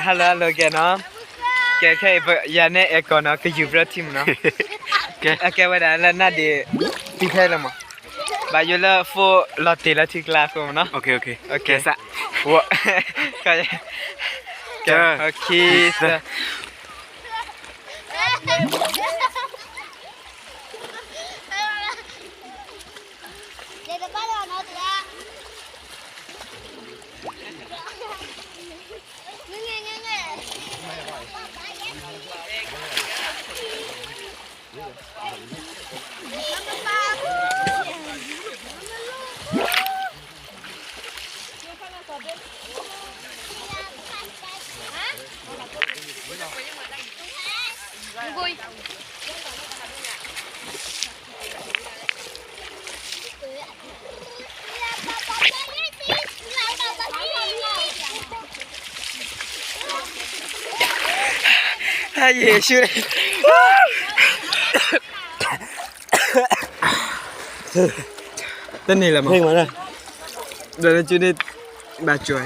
Hello hello ကဲနီၤ, ကဲခဲအံၤ ယၤနဲအဲၣ်ကီၢ်နီၤ ကယူၤဘျၢထံမ့ၢ်နီၤ, ကဲဝဲဒၣ်လၢနၢ်ဒ့ၣ် သံဖဲလၢမး, ဘၣ်ယိၣ်လၢ phone လီၤတ့ၢ်လၢထံကျါအဃိမ့ၢ်နီၤ, ကဲ, ခံသၢ Yêsu, tớ nê là mà, đó là chưa đi bà chuối.